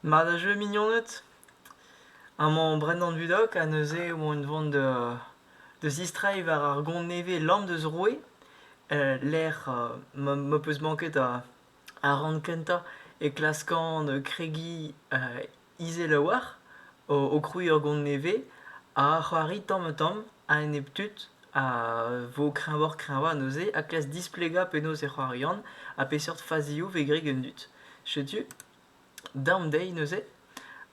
Mat da jeu mignoned. Amañ Brendan Budok ha neuze e oan vont da zistreiñ war ar gont nevez Lamm deus Roue lec'h ma 'peus manket ar rann kentañ e klaskan kregiñ izel a-walc'h o krouiñ ur gont nevez ha c'hoari tamm-ha-tamm a-enep tud a vo kreñvoc'h-kreñvañ neuze ha klask displegañ penaos e c'hoarian ha peseurt fazioù 'vez graet gant dud. Setu Daomp dezhi neuze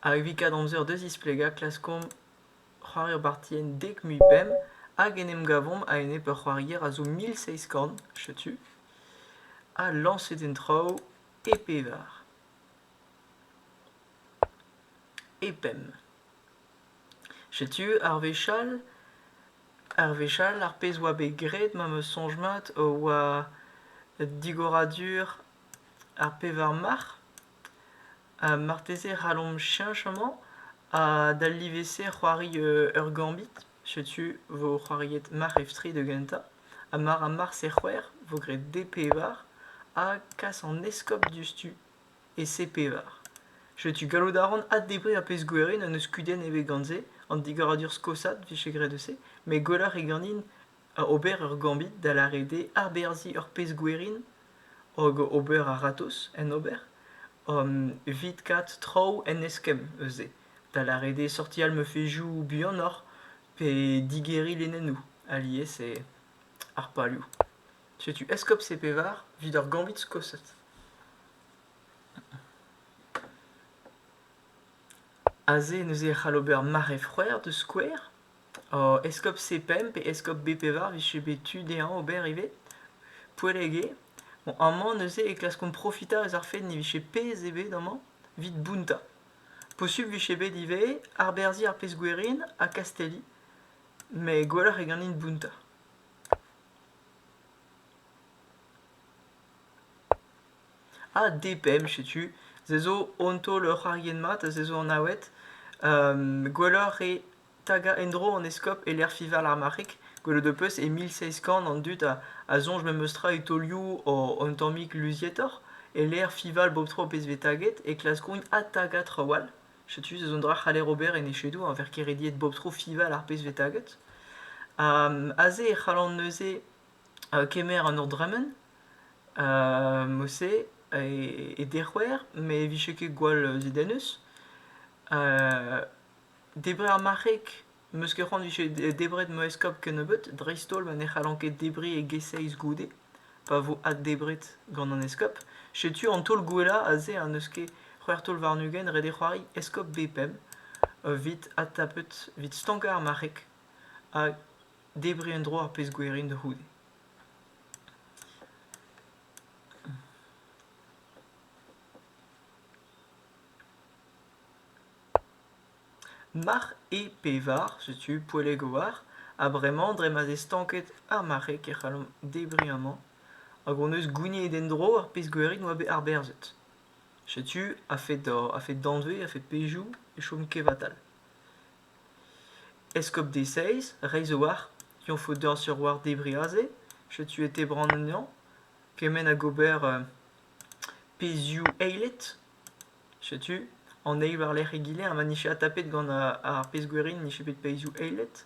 hag evit kaout amzer da zisplegañ klaskomp c'hoari ur bartienn dek mui pemp hag en em gavomp a-enep ur c'hoarier a zo 1700, setu, ha lañset en traoù e pevar, e pemp. Setu ar wech all, ar wech all ar pezh oa bet graet ma 'm eus soñj mat oa digoradur Ar pevar marc'h ha marteze e c'hallomp cheñch amañ ha d'al live-se c'hoari ur gambit. Setu 'vo c'hoariet marc'h F3 da gentañ ha mar ha marc'h C c'hwec'h 'vo graet D pevar ha kas an eskob diouzhtu e C pevar. Setu gallout a ran addebriñ ar pezh gwerin ha n'eus kudenn ebet gant se, an digoradur skosat 'vije graet eus se, met gwelloc'h eo ganin ober ur gambit da lâret eo aberzhiñ ur pezh gwerin hag ober a-ratozh en ober evit kaout traoù en eskemm eus se. Da lâret eo sortial ma fezhioù buanoc'h pe digeriñ linennoù alies eo ar palioù. Setu eskob C pevar evit ar gambit skosat. Aze neuze e c'hall ober mare c'hwec'h da skouer. Eskob C pemp pe eskob B pevar 'vije bet tu dezhañ ober ivez. Poellek eo. Bon amañ neuze e klaskomp profitañ eus ar fed ne vije pezh ebet amañ evit bountañ. Posupl 'vije bet ivez aberzhiñ ar pezh gwerin ha kastelliñ met gwelloc'h eo ganin bountañ. Ha D pemp setu. Se zo un taol ur c'hoarienn mat ha se zo anaouet. Gwelloc'h eo Tagañ en-dro an eskob e-lec'h fiñval ar marc'heg, gwelet ho peus e 1700 an dud a soñj memes tra e taolioù un tammig luzietoc'h, e-lec'h fiñval bep tro pezh 'vez taget e klaskont adtagañ traoù all. Setu se zo un dra c'haller ober en echedoù a vez ket rediet bep tro fiñval ar pezh 'vez taget. Aze e c'hallan neuze kemer an urdremen mod-se e dec'houer met e vije ket gwall zedennus. Debriñ ar marc'heg, 'meus ket c'hoant 'vije debret ma eskob kennebeut, dreist-holl ma ne c'hallan ket debriñ e G seizh goude, pa vo addebret gant an eskob. Setu an taol gwellañ aze ha n'eus ket c'hwec'h taol warn-ugent ret eo c'hoari eskob B pemp evit adtapet evit stankañ ar marc'heg ha debriñ en-dro ar pezh gwerin da c'houde. Marc'h eo pevar, setu poellek a-walc'h, ha bremañ dre ma'z eo stanket ar marc'heg e c'hallomp debriñ amañ hag hon eus gouniet en-dro ar pezh gwerin oa bet aberzhet. Setu a-fet a-fet danvez, a-fet pezhioù e chom kevatal. Eskob D seizh, reizh a-walc'h, eñ faot deoc'h sur war debriñ aze, setu e tebran anezhañ, kement hag ober pezhioù eilet. Setu an eil war-lerc'h egile ha ma 'nije adtapet gant ar pezh gwerin 'nije bet paezioù eilet.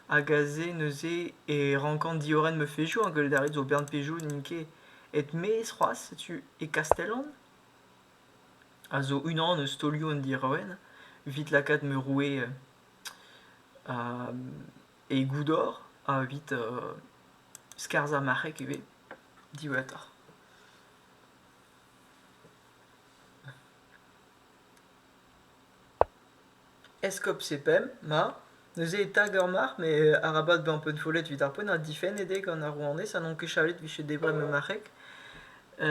Hag aze neuze e rankan diorren ma fezhioù ha gwelet a rit zo bern pezhioù n'int ket aet-maez c'hoazh. Setu e Kastellan a zo unan eus taolioù an diorren evit lakaat ma roue e goudor ha evit skarzhañ marc'heg ivez diwezhatoc'h. Eskob C pemp, ma. Neuze e tag ur marc'h, met arabat bezañ pennfollet evit ar poent ha difennet eo gant ar rouanez ha n'on ket chalet 'vije debret ma marc'heg.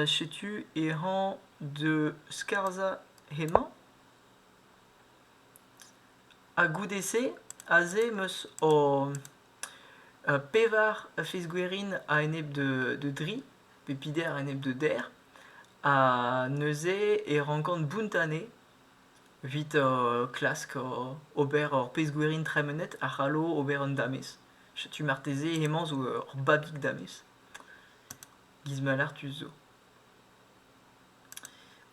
Setu e hañv da skarzhañ hemañ. Ha goude-se, aze 'm eus pevar fezh-gwerin a-enep da dri, pe peder a-enep da deir. Ha neuze e rankan bountañ anezhe evit klask ober ur pezh gwerin tremenet a c'hallo ober un damez. Setu marteze hemañ zo ur babig damez. Giz ma lâr tu zo.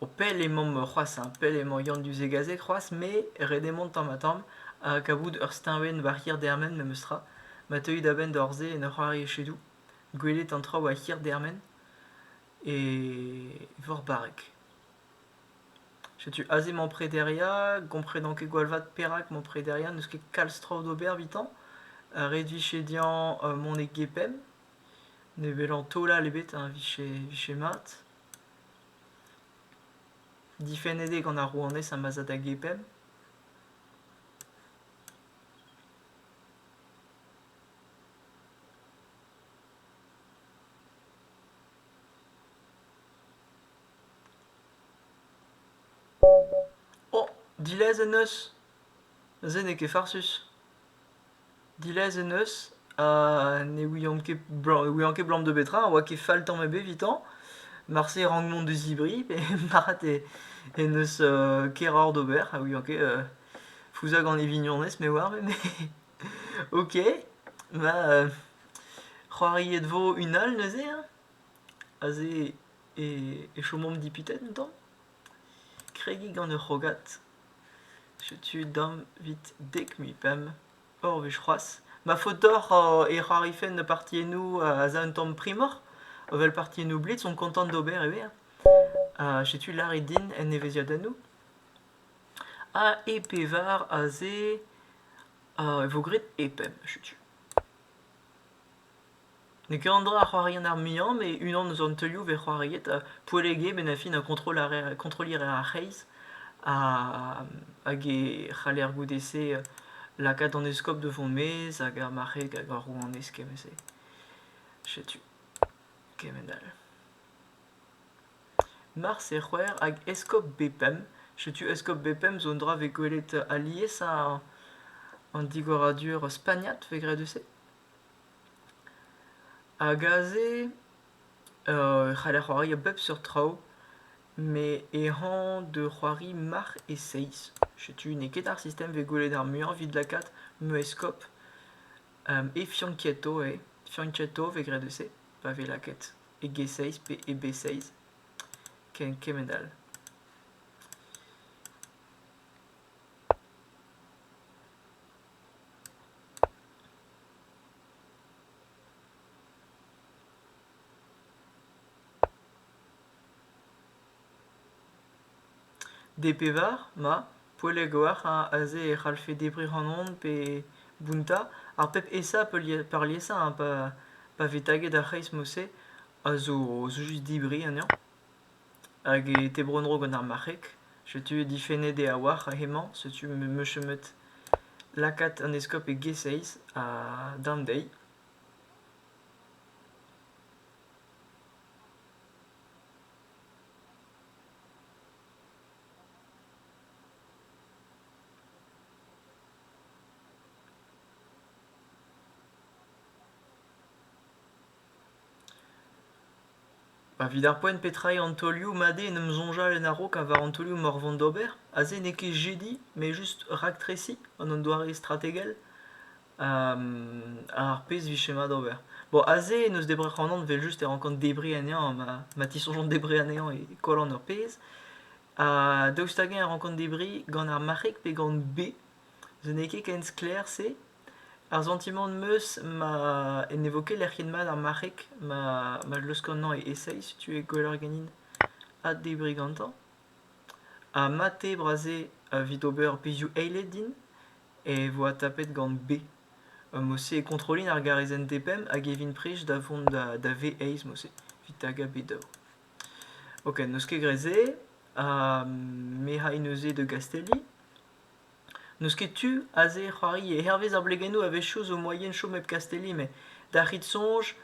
O pell emaomp c'hoazh hein, pell emañ Yann diouzh e gazeg c'hoazh met ret eo mont tamm-ha-tamm ha kavout ur steuñvenn war hir dermen memestra. Ma teuit a-benn d'hor se en ur c'hoari echedoù, gwelet an traoù a-hir dermen e voc'h barrek. Setu aze emañ prederiañ, 'gomprenan ket gwall vat perak emañ prederiañ, n'eus ket kalz traoù d'ober evitañ. Ret 'vije dezhañ mont e G-pemp, ne welan taol all ebet hein, 'vije mat. Difennet eo gant ar rouanez ha ma 'z a da G-pemp. Oh, dilez en deus ! Se n'eo ket farsus. Dilez en deus ha ne ouian ket ouian ket 'blam da betra, 'oa ket fall tamm ebet evitañ. Marse e rank mont da zebriñ pe marc'had en deus keroc'h d'ober, a ouian ket fouzhañ gant e vignonez me 'oar met ok ma c'hoariet 'vo un all neuze hein. Aze e chomomp dipitet un tamm. Kregiñ gant ur c'hrogad. Setu dam 'vit 15 ur wech c'hoazh. Ma faot deoc'h e c'hoarifen partiennoù a za un tamm primoc'h, evel partiennoù Blitz on kontant d'ober ivez. Setu lârit din en evezhiadennoù. Ha e pevar aze e vo graet e pemp setu. N'eo ket an dra a c'hoarian ar muiañ met unan eus an teulioù 'vez c'hoariet poellek eo 'benn ar fin ha kontrol a reer kontrolliñ a reer ar c'hreiz hag e c'haller goude-se lakaat an eskob da vont maez hag ar marc'heg hag ar rouanez kement-se. Setu kement-all. Marse e c'hwec'h hag eskob B-pemp. Setu eskob B-pemp zo un dra 'vez gwelet alies an digoradur spagnat 'vez graet eus se. Hag aze e c'haller c'hoari a bep seurt traoù met ehañ da c'hoari marc'h e seizh. Setu n'eo ket ar sistem 'vez gwelet ar muiañ evit lakaat ma eskob e fianchietto eo. Fianchietto 'vez graet eus se pa vez lakaet e G6 pe e B6 ken kement all. D-pevar, ma, poellek a-walc'h aze e c'hallfe debriñ ac'hanon pe bountañ. Ar pep aesañ peurliesañ hein, pa vez taget ar c'hreiz mod-se a zo just debriñ anezhañ. Hag e tebro en-dro gant ar marc'heg. Setu difennet eo a-walc'h hemañ, setu 'm eus chomet lakaat an eskob e G6 ha d'an deiz. Ba evit ar poent petra eo an taolioù mat eo en em soñjal en a-raok ha war an taolioù emaoc'h vont d'ober. Aze n'eo ket jediñ met just raktresiñ gant un doare strategel ar pezh 'vije mat ober. Bon aze n'eus debret ac'hanon evel-just e rankan debriñ anezhañ ma tisoñjan debriñ anezhañ e kollan ur pezh. Ha daoust hag-eñ e rankan debriñ gant ar marc'heg pe gant B? Se n'eo ket ken sklaer-se. Ar santimant 'm eus ma ne vo ket lec'hiet mat ar marc'heg ma laoskan anezhañ e esaeiñ setu eo gwelloc'h ganin addebriñ gantañ. Ha ma tebr aze evit ober pezhioù eilet din e vo adtapet gant B. Mod-se e kontrollin ar garezenn D5 hag e vin prest da vont da V eizh mod-se evit tagañ B daou. Ok, n'eus ket graet se. Ha me 'ray neuze da Gastelli. N'eus ket tu aze c'hoari hervez ar blegennoù a-wechoù zo moaien chom hep Kastelli met dalc'hit soñj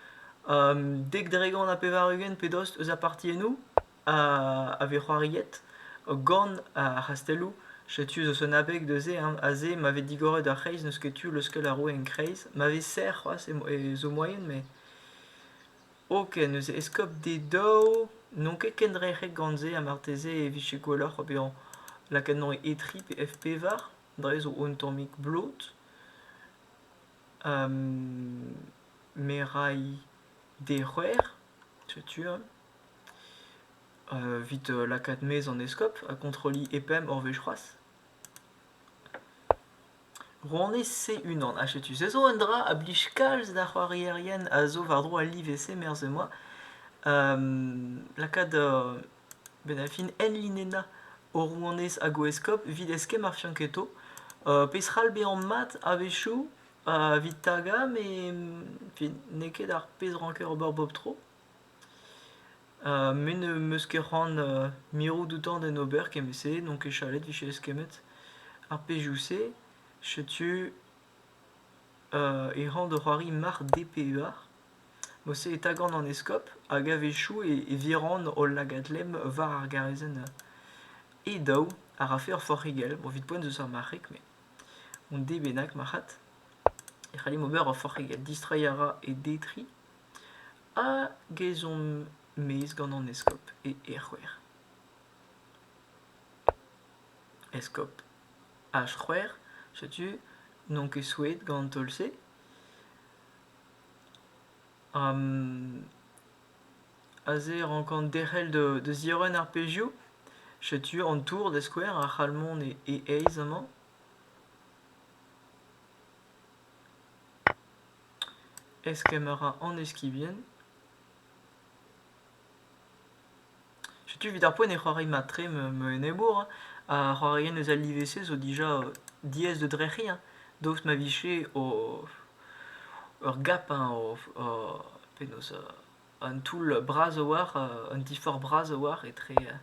90% pe dost eus ar partiennoù a vez c'hoariet gant ar c'hastelloù. Setu zo un abeg neuze hein, aze ma vez digoret ar c'hreiz n'eus ket tu leuskel ar roue en kreiz. Ma vez serr c'hoazh zo moaien met ok neuze eskob D daou n'on ket kendrec'het gant se ha marteze e vije gwelloc'h bezañ lakaet anezhañ e E tri pe F pevar dre zo un tammig blot. Me 'ray D c'hwec'h setu hein. Evit lakaat maez an eskob ha kontrolliñ e pemp ur wech c'hoazh. Rouanez C unan ha setu se zo un dra a blij kalz d'ar c'hoarierien a zo war-dro al live-se merzh-moi. Lakaat 'benn ar fin enlinennañ ho rouanez hag ho eskob evit eskemm ar fianketo. Pezh c'hall bezañ mat a-wechoù evit tagañ met n'eo ket ar pezh 'ranker ober bep tro. Me n'em eus ket c'hoant mirout outañ d'en ober kement-se, n'on ket chalet 'vije eskemmet ar pezhioù-se. Setu e ran da c'hoari marc'h D P E R. Mod-se e tagan an eskob hag a-wechoù e viran hol lagad lemm war ar garrezenn e daou a rafe ur forc'higell. Bon evit poent eus ar marc'heg met un D bennak marc'had. E c'hallimp ober ur forc'higell. Distreiñ a ra e D tri. Hag ez on maez gant an eskob e E c'hwec'h. Eskob H c'hwec'h, setu n'on ket souezhet gant an taol-se. Aze e rankan derc'hel da ziorren ar pezhioù. Setu an tour da skouer a c'hall mont e aes amañ. Eskemm a ra an eskibien. Setu evit ar poent e c'hoari mat-tre ma enebour hein. Ar c'hoarierien eus al live-se zo dija diaes da drec'hiñ hein, daoust ma vije ur gap hein, penaos un toull bras a-walc'h, un diforc'h bras a-walc'h etre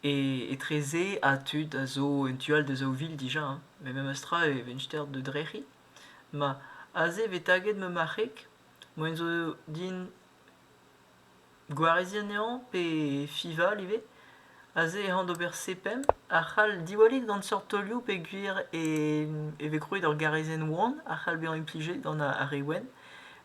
etreze ha tud a zo en tu all da 2 vil dija hein. Met memes tra e vent start da drec'hiñ. Ma aze e vez taget ma marc'heg, moaien zo din gwareziñ anezhañ pe fiñval ivez. Aze e ran d'ober C pemp a c'hall diwallit gant seurt taolioù peogwir e vez krouet ur garezenn oan a c'hall bezañ implijet gant ar re wenn.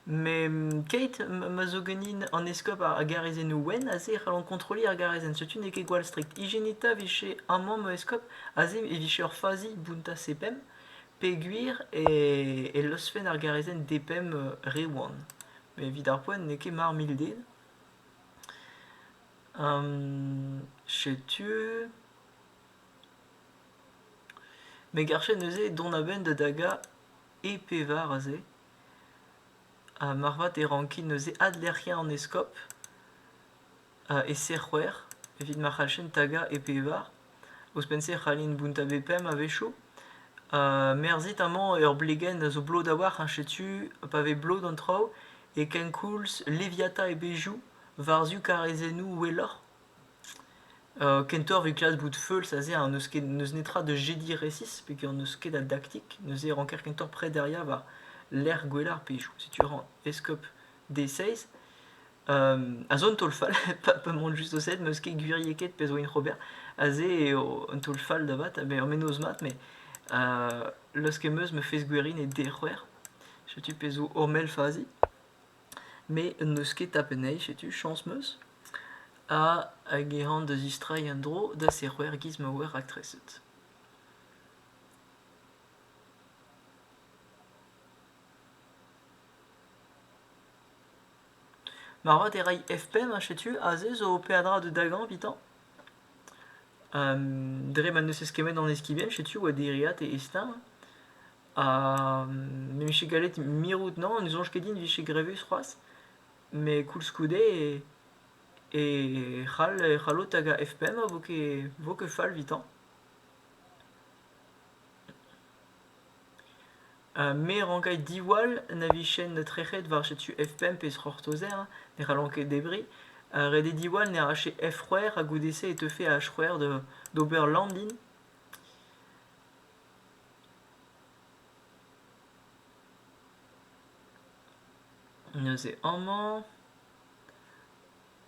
Met keit ma zo ganin an eskob ar garezennoù wenn aze e c'hallan kontrolliñ ar garezenn. Setu n'eo ket gwall strikt. Ijinit 'ta 'vije amañ ma eskob, aze e vije ur fazi bountañ C pemp. Peogwir e laosfen ar garezenn D pemp re wan. Met evit ar poent n'eo ket mar 1000 den. Setu... Me 'garfe neuze dont a-benn da dagañ e pevar aze. Ha moarvat e rankin neuze adlec'hiañ an eskob e C c'hwec'h evit ma c'hallfen tagañ e pevar. Ouzhpenn-se e c'hallin bountañ bep pemp a-wechoù. Merzhit amañ ur blegenn a zo blot a-walc'h ha setu pa vez blot an traoù e kenkoulz leviata e bezhioù war-zu karrezennoù welloc'h. Kentoc'h evit klask bout feuls aze ha n'eus ket n'eus netra da jediñ resis peogwir n'eus ket a daktik. Neuze e ranker kentoc'h prederiañ war lec'h gwellañ ar pezhioù. Setu ran eskob D seizh. A zo un taol fall pa m'on just o sellet n'eus ket gwiriekaet pezh 'oa ober. Aze eo un taol fall da vat, met ur mennozh mat met laosket 'm eus ma fezh-gwerin e D c'hwec'h. Setu pezh zo ur mell fazi. Met n'eus ket tapet anezhi, setu chañs 'm eus. Hag e ran da zistreiñ en-dro da C c'hwec'h 'giz ma oa raktreset. Moarvat e ray F pemp ha setu aze zo peadra da dagañ evitañ. Dre ma n'eus eskemmet an eskibien setu oa dereat e steuñv. Ha me 'mije gallet mirout 'nañ, ne soñj ket din e vije grevus c'hoazh. Met koulskoude e c'hallo tagañ F pemp ha vo ket fall evitañ. Me 'rankay diwall na vijen trec'het war setu F pemp pe c'hortozer hein, ne c'hallan ket debriñ. Ret eo diwall ne rafe F c'hwec'h ha goude-se e teufe H c'hwec'h d'ober lamm din. Neuze amañ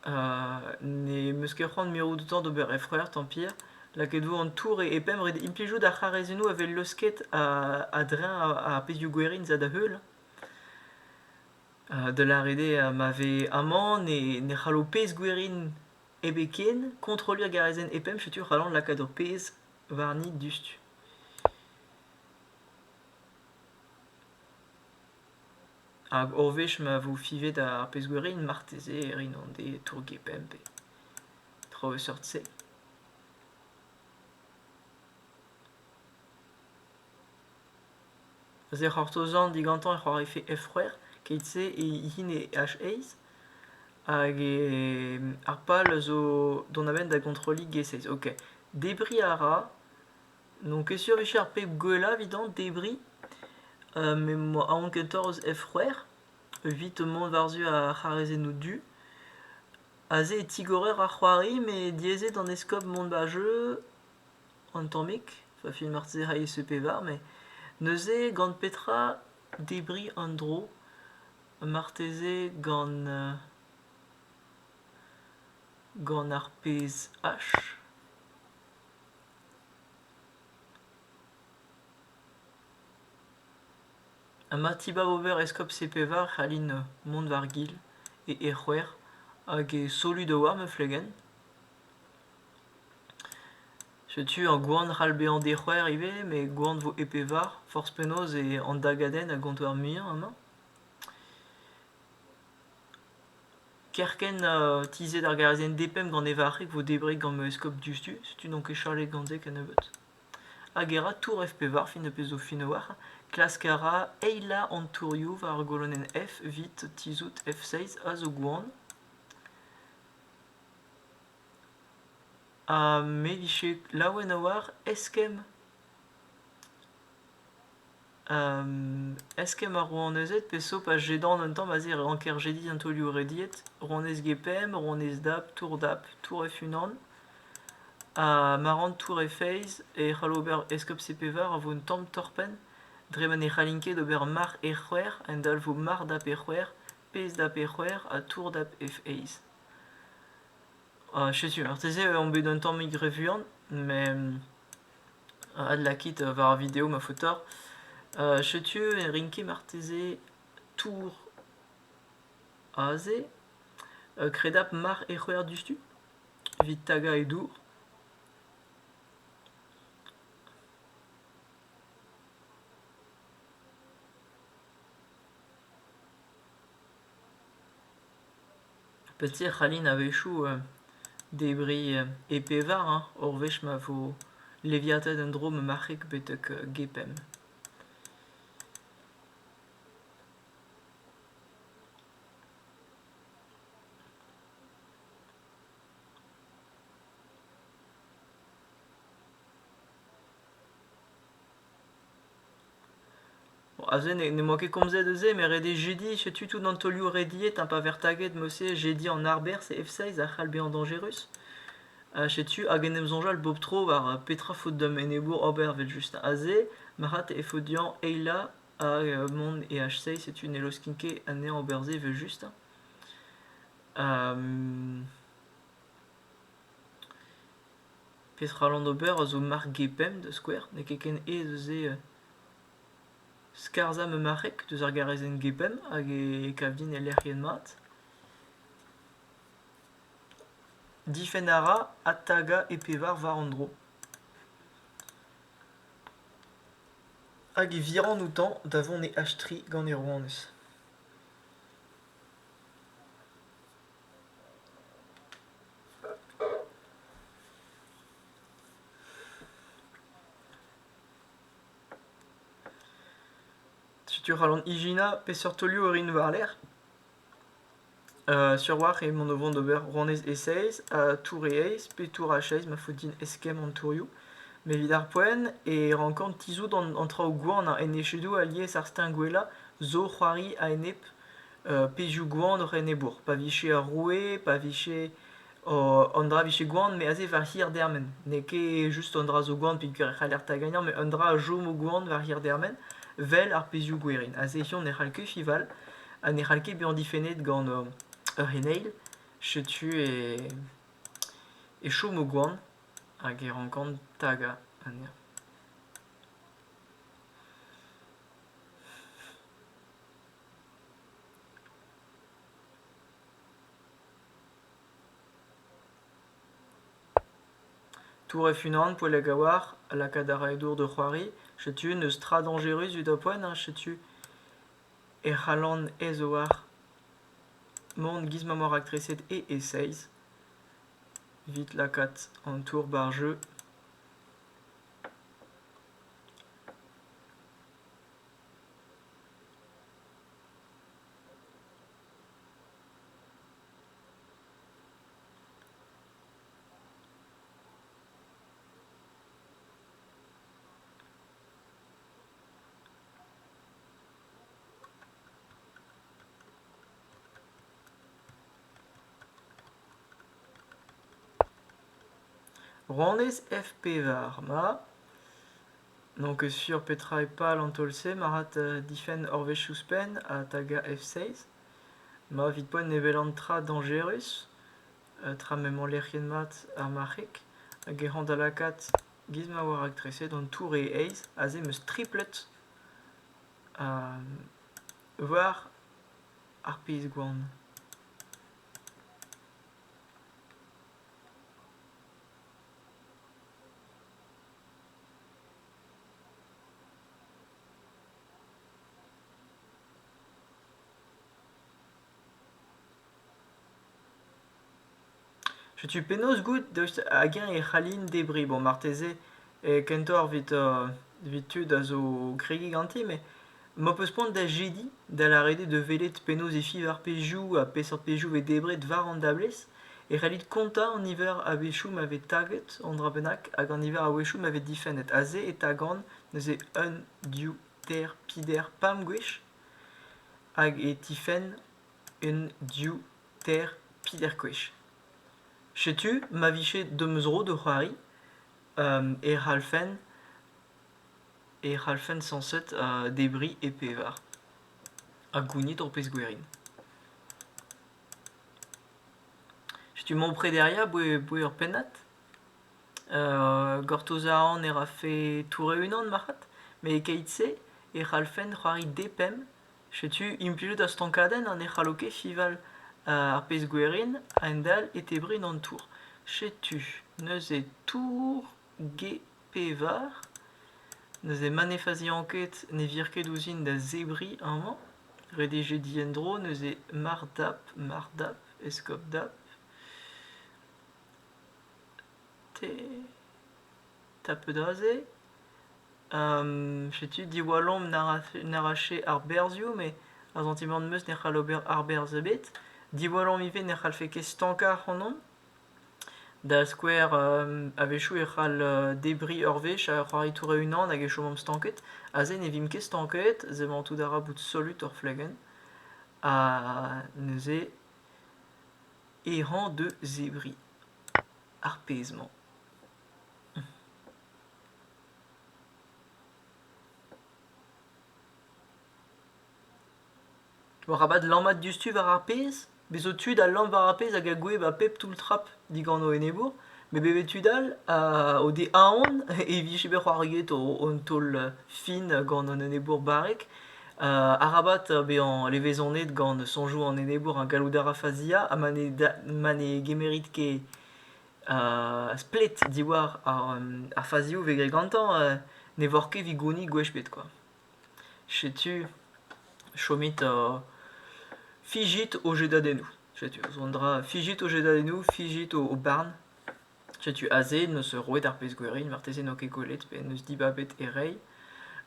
N'em eus ket c'hoant mirout outañ d'ober e freur, tant pis. Lakaet 'vo an tour e pemp ret implijout ar c'harrezennoù a vez leusket a-dreñv ar pezhioù gwerin 'za da heul. Da lâret eo ma vez amañ ne c'hallo pezh gwerin ebet ken kontrolliñ ar garrezenn e pemp setu c'hallan lakaat ur pezh warni diouzhtu. Hag ur wech ma vo fivet ar pezh gwerin marteze e rin an deiz tour G pemp. Traoù a seurt-se. Neuze e c'hortozan digantañ e c'hoarife F-c'hwec'h keit-se e yin e H8 hag ar pal zo dont a-benn da gontrolliñ G6. Ok. Debriñ a ra. N'on ket sur e vije ar pep gwellañ evitañ debriñ met 'moa aon kentoc'h eus F-c'hwec'h evit mont war-zu ar c'harrezennoù du. Aze e tigorer ar c'hoari met diaes eo d'an eskob mont 'ba jeu un tammig, pa fin marteze ray se pevar met neuze gant petra debriñ an dro? Marteze gant ar pezh H. Ha ma tibab ober eskob C-pevar e c'hallin mont war-gil e E-c'hwec'h hag e solut a-walc'h ma flegenn. Setu ur goan c'hall bezañ D-c'hwec'h ivez met goan vo E-pevar forzh penaos eo an dagadenn a gonto ar muiañ amañ. Kerkent tizhet ar garazenn D-pemp gant e varc'heg vo debret gant ma eskob diouzhtu, setu n'on ket chalet gant se kennebeut. Hag e ra tour F-pevar fin pezh zo fin a-walc'h. Klask a ra eilañ an tourioù war ar golonenn F evit tizhout F6 a zo gwan. Ha me 'vije laouen a-walc'h eskemm eskemm ar rouanezed pe so pa jedan un tamm aze e ranker jediñ an taolioù rediet. Rouanez G-pemp, rouanez Dap, tour Dap, tour F-unan. Ha ma ran tour F-eizh e c'hallo ober eskob C-pevar a vo un tamm torr-penn dre ma ne c'hallin ket ober marc'h E-c'hwec'h a-hend-all 'vo marc'h Dap E-c'hwec'h, pezh Dap E-c'hwec'h ha tour Dap F-eizh. Setu, marteze on bet un tammig re vuan, met adlakit war ar video ma faotoc'h. Setu e rin ket marteze tour aze. Kredapl marc'h e c'hwec'h diouzhtu evit tagañ e dour. Petra e c'hallin a-wechoù debriñ e pevar hañ ur wech ma vo leviatet en-dro ma marc'heg betek G-pemp. Aze n'em boa ket komzet eus se met ret eo jediñ setu tout an taolioù rediet ha pa ver taget mod-se jediñ an arberzh e F6 a c'hall bezañ dañjerus. Setu hag en em soñjal bep tro war petra faot d'am enebour ober evel-just. Aze marc'had e faot dezhañ eilañ ha mont e H6 setu ne laoskin ket anezhañ ober se evel-just. Petra c'hallan ober a zo marc'h G-pemp da skouer, n'eo ket ken aes neuze skarzhañ ma marc'heg deus ar garezenn G-pemp hag e kav din e lec'hienn mat. Difenn a ra adtagañ e pevar war an dro. Hag e viran outañ da vont e H-tri gant e rouanez. Setu c'hallan ijinañ peseurt taolioù a rin war-lerc'h. Sur-walc'h emaon o vont d'ober rouanez E6 ha tour E8 pe tour H6 ma faot din eskemm an tourioù. Met evit ar poent e rankan tizhout an traoù gwan en echedoù alies ar steuñv gwellañ zo c'hoari a-enep pezhioù gwan oc'h enebour. Pa vije ar roue, pa vije an dra vije gwan, met aze war hir dermen. N'eo ket just an dra zo gwan peogwir e c'haller tagañ, met un dra a chomo gwan war hir dermen, 'vel ar pezhioù gwerin. Aze hiziv ne c'hall ket fiñval ha ne c'hall ket bezañ difennet gant ur c'heneil. Setu e chomo gwan hag e rankan tagañ anezhañ. Tour F-unan, poellek a-walc'h, lakaat a ra e dour da c'hoari. Setu n'eus tra dañjerus evit ar poent, hein, setu e c'hallan aes a-walc'h mont giz ma 'm boa raktreset e E6. Evit lakaat an tour 'ba ar jeu. Rouanez F-pevar ma. N'on ket sur petra eo pal an taol-se marat difenn ur wech ouzhpenn ha tagañ F7. Ma evit poent ne welan tra dañjerus tra m'emañ lec'hiet mat ar marc'heg. Hag e ran da lakaat 'giz ma oa raktreset an tour e eizh. Aze 'm eus triplet war ar pezh gwan. Setu penaos goût daoust hag-eñ e c'hallin debriñ. Bon marteze kentoc'h evit tud a zo kregiñ ganti met m'ho peus poan da jediñ da lâret eo da welet penaos e fiñv ar pezhioù ha peseurt pezhioù 'vez debret war an dablez e c'hallit kontañ an niver a wechoù ma vez taget an dra bennak hag an niver a wechoù ma vez difennet. Aze e tagan neuze un, div, teir, peder, pemp gwech hag e tifenn un, div, teir, peder gwech. Setu ma vije da'm zro da c'hoari e c'hallfen sañset debriñ e pevar ha gounit ur pezh gwerin. Setu emañ o prederiañ aboe ur pennad. Gortoz a ran e rafe tour e-unan marc'had met e-keit-se e c'hallfen c'hoari D-pemp. Setu implijout ar stankadenn ha ne c'hallo ket fiñval ar pezh gwerin a-hend-all e tebrin an tour. Setu neuze tour G-pevar. Neuze ma ne fazian ket ne vir ket ouzhin da zebriñ amañ. Ret eo jediñ en-dro neuze mar dap, mar dap, eskob dap. Te tapet aze. Setu diwallomp na rafe ar berzhioù met ar santimant 'm eus ne c'hall ober ar berzh ebet. Diwallomp ivez ne c'hallfe ket stankañ ac'hanomp. Da skouer a-wechoù e c'hall debriñ ur wech ha c'hoari tour e-unan hag e chomomp stanket. Aze ne vimp ket stanket, seblantout a ra bout solut hor flegenn. Ha neuze ehañ da zebriñ ar pezh-mañ. Arabat lammat diouzhtu war ar pezh. Bez zo tud a lamm war ar pezh hag a gouezh ba pep toull-trap digant o enebour. Met bevet tud all o dez aon e vije bet c'hoariet un taol fin gant an enebour barrek. Arabat bezañ levezonet gant soñjoù an enebour ha gallout a ra faziañ ha ma ne gemerit ket splet diwar ar fazioù 'vez graet gantañ ne voc'h ket evit gounit gwech ebet kwa. Setu chomit fijit ho jedadennoù. Setu zo un dra fijit ho jedadennoù, fijit ho barn. Setu aze n'eus roet ar pezh gwerin, marteze n'eo ket gwelet pe n'eus dibabet e reiñ.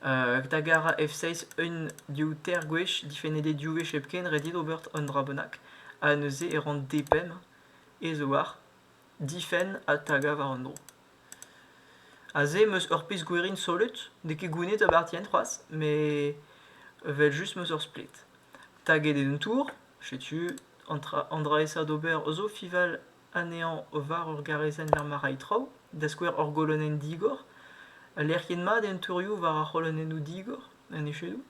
Da gar F6 un div teir gwech, difennet eo div wech hepken, ret eo ober un dra bennak. Ha neuze e ran D-pemp ez oar difenn ha tagañ war an dro. Aze 'm eus ur pezh gwerin solut, n'eo ket gounit a-bartien c'hoazh, met evel-just 'm eus ur splet. Taget eo un tour, setu an dra aesañ d'ober zo fiñval anezhañ war ur garrezenn lec'h ma ray traoù, da skouer ur golonenn digor. Lec'hiet mat eo an tourioù war ar c'holonennoù digor en echedoù.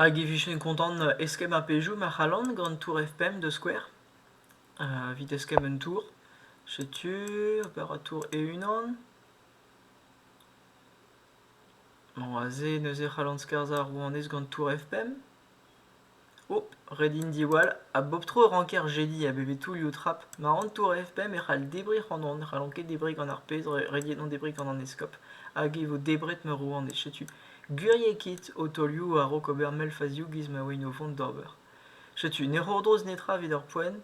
Hag e vijen kontant eskemm ar pezhioù ma c'hallan gant Tour F5 da skouer evit eskemm un tour. Setu ober an tour e-unan. Bon aze neuze e c'hallan skarzhañ ar rouanez gant Tour F5. Oh, ret int diwall, ha bep tro e ranker jediñ a bep toull trap. Ma ran Tour F5 e c'hall debriñ ac'hanon, ne c'hallan ket debriñ gant ar pezh, ret eo debriñ gant an eskob. Hag e vo debret ma rouanez, setu. Gwiriekit ho taolioù a-raok ober mell fazioù 'giz ma oaint o vont d'ober. Setu, ne c'hortoz netra evit ar poent.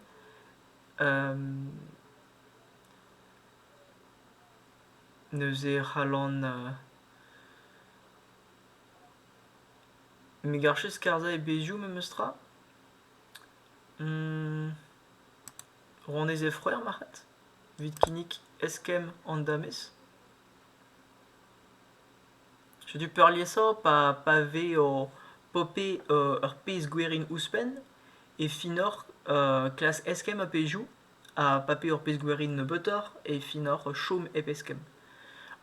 Neuze e c'hallan Me garfe skarzhañ e bezhioù memes tra. Rouanez he frer marc'had evit kinnig eskemm an damez. Setu peurliesañ pa vez o popiñ ur pezh gwerin ouzhpenn e finoc'h klask eskemm ar pezhioù ha pa vez ur pezh gwerin nebeutoc'h e finoc'h chom hep eskemm.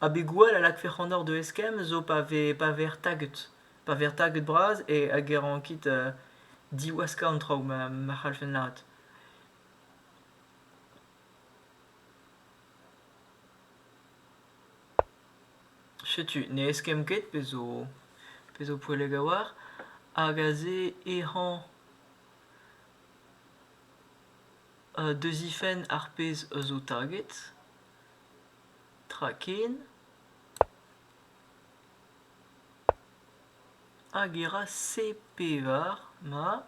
Abegoù all a lakfe ac'hanoc'h da eskemm zo pa vez taget. Pa vez taget bras hag e rankit diwaskañ an traoù ma c'hallfen lâret. Setu ne eskemm ket pezh zo poellek a-walc'h hag aze emañ da zifenn ar pezh zo taget, tra ken. Hag e ra C pevar ma.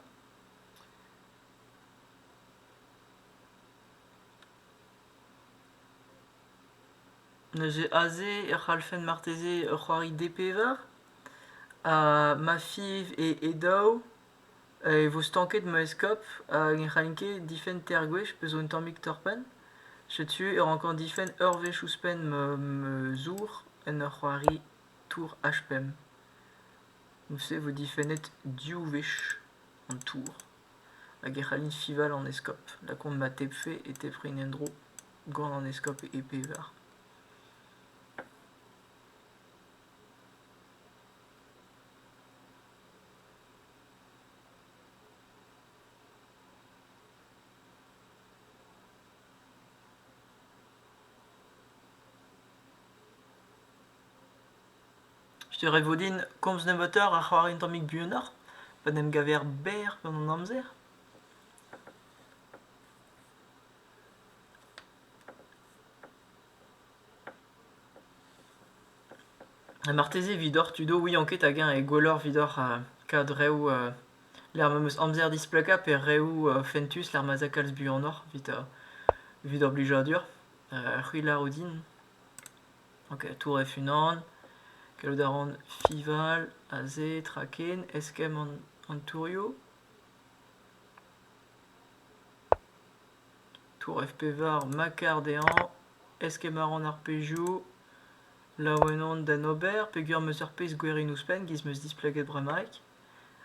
Neuze aze e c'hallfen marteze c'hoari D pevar ha ma fiñv e daou e vo stanket ma eskob hag ne c'hallin ket difenn teir gwech pezh zo un tammig torr-penn. Setu e rankan difenn ur wech ouzhpenn ma zour en ur c'hoari tour H pemp. Neuze e vo difennet div wech an tour hag e c'hallin fiñval an eskob. Lakaomp ma tebrfe e tebrin en-dro gant an eskob e pevar. Setu ret vo din komz nebeutoc'h ha c'hoari un tammig buanoc'h pa 'n em gaver berr gant an amzer. Ha marteze evidoc'h tudoù 'ouian ket hag-eñ eo gwelloc'h evidoc'h kaout reoù lec'h ma 'm eus amzer displakañ pe reoù fentus lec'h ma'z a kalz buanoc'h evit ur blijadur. C'hwi 'lâro din. Ok, Tour F unan, gallout a ran fiñval aze tra ken, eskemm an tourioù. Tour F pevar ma kar dezhañ, eskemm a ran ar pezhioù, laouen on d'en ober peogwir 'm eus ur pezh gwerin ouzhpenn 'giz 'm eus displeget bremaik.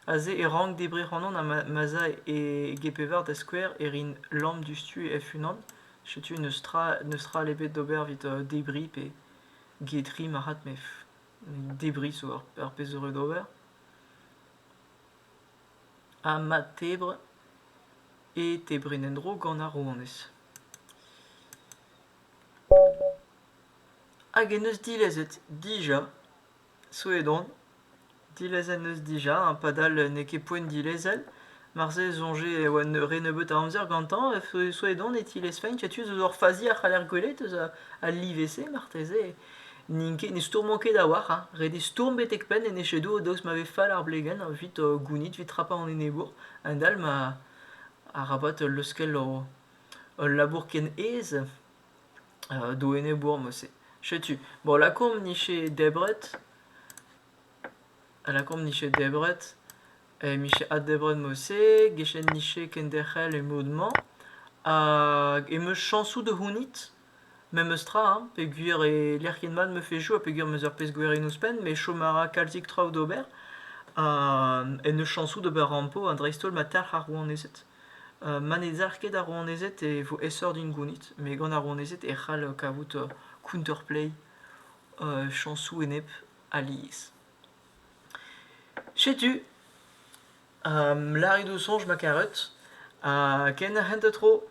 Aze e rank debriñ ac'hanon ha ma 'z a e G pevar da skouer e rin lamm diouzhtu e F unan. Setu n'eus tra n'eus tra all ebet d'ober evit debriñ pe G tri marc'had met debriñ zo ar pezh zo ret d'ober. Ha ma tebr e tebrin en-dro gant ar rouanez. Hag en deus dilezet dija Souezhet on. Dilezet en deus dija ha padal n'eo ket poent dilezel. Marse e soñje e oa re nebeut a amzer gantañ. Souezhet on e tilezfen. Setu zo ur fazi a c'haller gwelet eus al live-se marteze. N'int ket ne stourmont ket a-walc'h hein. Ret eo stourm betek penn en echedoù daoust ma vez fall ar blegenn evit gounit, evit trapañ an enebour. A-hend-all ma arabat leuskel ul labour ken aes d'o enebour mod-se. Setu, bon lakaomp 'nije debret, lakaomp 'nije debret, e 'mije addebret mod-se, gwechall 'nije kenderc'hel e mod-mañ hag em eus chañsoù da c'hounit memes tra hein peogwir e lec'hienn mat ma fezhioù ha peogwir 'm eus ur pezh gwerin ouzhpenn met chom a ra kalzik traoù d'ober ha en deus chañsoù d'ober rampo ha dreist-holl ma talc'h ar rouanezed. Ma ne zalc'h ket ar rouanezed e vo aesoc'h din gounit met gant ar rouanezed e c'hall kavout counterplay chañsoù enep alies. Setu. Lârit ho soñj ma karet ha ken ar c'hentañ tro.